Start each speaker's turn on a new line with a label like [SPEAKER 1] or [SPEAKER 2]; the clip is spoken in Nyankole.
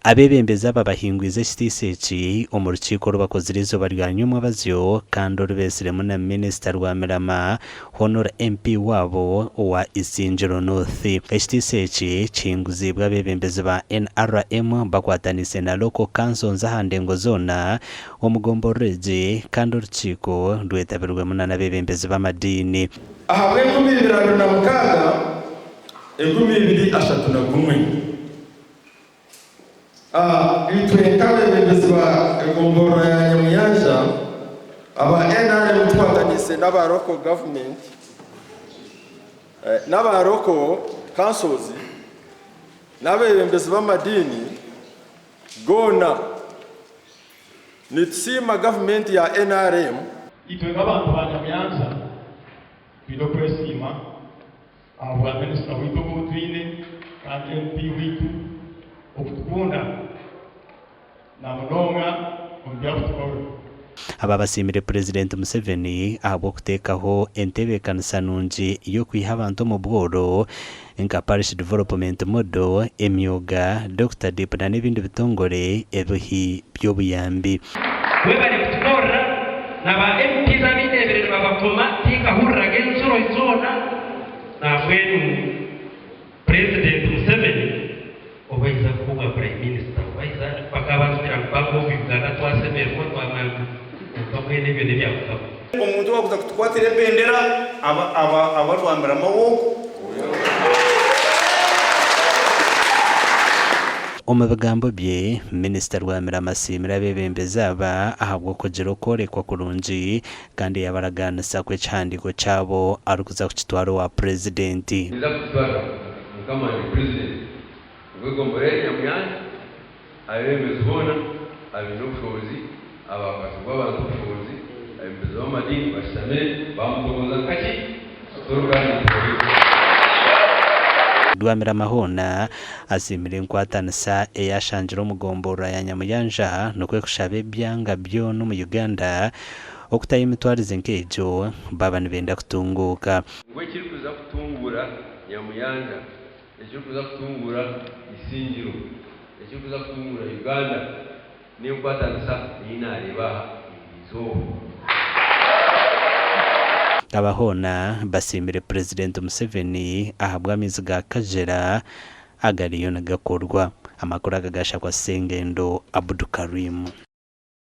[SPEAKER 1] Abeebembezi aba bahingwize ekitiisa eki omu rukiiko oru bakozire eizooba rya nyomwabazyo kandi oru beetsiremu na Minisita Rwamirama hoona ori MP waabo owa Isingiro North. Ekitiisa eki kihinguziibwe abeebembezi ba NRM bakwataniise na Local Councils aha ndengo zoona omu gomborora egi kandi orukiiko rwetabirwemu na n'abeebembezi b'amadiini.
[SPEAKER 2] Ahabw'enkumi ibiri abiri na mukaaga, 2031. Itwe nk'abeebembezi ba egomborora ya Nyamuyanja aba nrm tukwataniise n'aba local government n'aba local councils n'abeebembezi b'amadiini goona nitusiima gavumenti ya nrm.
[SPEAKER 3] Itwe nk'abantu ba Nyamuyanja twine okwesiima. Ahabwa minisita waitu ogu ou twine kandi MP waitu okutukunda na munonga omu bi arikutukorera.
[SPEAKER 1] Aba basiimire Purezidenti Museveni ahabw'okuteekaho entebeekanisa nungi y'okwiha abantu omu bworo nka Parish Development Model, emyoga, Dokita Dip na n'ebindi bitongore ebihi by'obuyambi.
[SPEAKER 4] Webare kutukorera na ba MPs abindebire nibabakoma tinkahuriraga enzuro zoona nambwenu president Museveni obu aija kuba obwa prime minister obu aija bakaba batugira ngu bank of Uganda twasemererwa twamanya ngu kwonka mbwenu ebyo nebya mukama.
[SPEAKER 5] Omuntu owakuza kutukwatira ebendera aba aba aba Rwamirama w'ogu.
[SPEAKER 1] Omu bigambo bye, Minisita Rwamirama asiimire abeebembezi aba ahabw'okugira okworekwa kurungi kandi yabaragaanisa ku ekihandiiko kyabo arikuza kukitwara owa Purezidenti.
[SPEAKER 6] Ninza kukitwara mukama wangye Purezidenti w'egomborora ya Nyamuyanja, abeebembezi boona abaine obushobozi, abaakwasibwe abantu obushobozi, abeebembezi b'amadiini bashutamire baamutongoza nka ki?
[SPEAKER 1] Rwamirama hoona asiimire enkwatanisa ei ashangire omu gomborora ya Nyamuyanja nikwo kushaba ebyanga byona omu Uganda okutayo emitwarize nk'egyo baaba nibenda kutunguuka.
[SPEAKER 6] Ngu ekirikuza kutunguura Nyamuyanja, ekirikuza kutunguura Isingiro, ekirikuza kutunguura Uganda N'enkwatanisa ei naareeba aha eri izooba.
[SPEAKER 1] Aba hoona basiimire Purezidenti Museveni ahabw'amaizi ga Kagera agariyo nigakorwa. Amakuru aga gashakwa Sengendo Abdukarim.